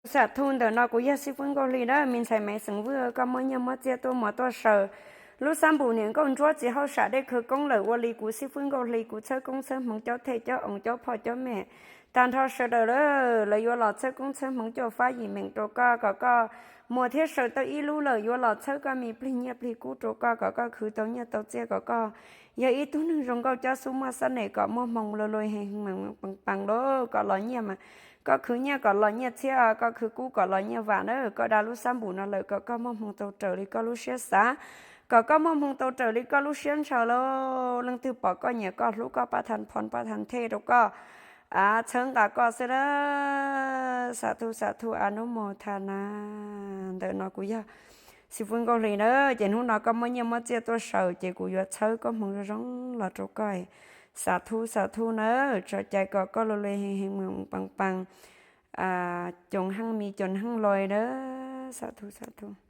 Xam thu ntawm no kuv yog xib fwb Nkauj Hli na, me ntxhais Maiv xeem Vwj, koj muaj nyiaj muaj txiaj tuaj muas tuaj saws lub xab npum niam nkauj ntsuab txiv hauj sam dej khawv koob lawm, ua li kuv xib fwb Nkauj Hli kuv txhawb koob txhawb hmoov cob thej cob oos cob phoj cob mem tag nrho sawv daws lawm, lawv yuav los txhawb koob txhawb hmoov cuaj fab yim meem rau koj kom koj muas thiab saws tau ib lub lawm, yuav los txhawb koj me plig nyiaj plig kub rau koj kom koj khwv tau nyiaj tau txiaj, kom koj yog ib tug neeg zoo nkauj cob xub muaj xab nes, kom muaj hmoo lug lug heev heev meem meem pees pees lauj, kom los nyiaj mas koj khwv nyiaj kom los nyiaj txhiab, koj khwv kub kom los nyiaj vam na, koj da lub xab npum no lawm kom koj muaj hmoo tau raws li koj lub siab xav, kom koj muaj hmoo tau raws li koj lub siab ntshaw lauj, leej twg pom koj nyiam koj hlub koj pab tha phoo pab tha thej rau koj, txhawb nqa koj xwb na. Xam thu xam thu a nub mos tha na. Ntawm no kuv yog xib fwb Nkauj Hli na, ces hnub no koj muaj nyiaj muaj txiaj tuaj saws ces kuv yuav txhawb koob hmoov zoo zoo los rau koj. Xam thu xam thu na, tso cai kom koj lug lug heev heev meem meem pees pees, coos heej mi coos heej loj na. Xam thu xam thu.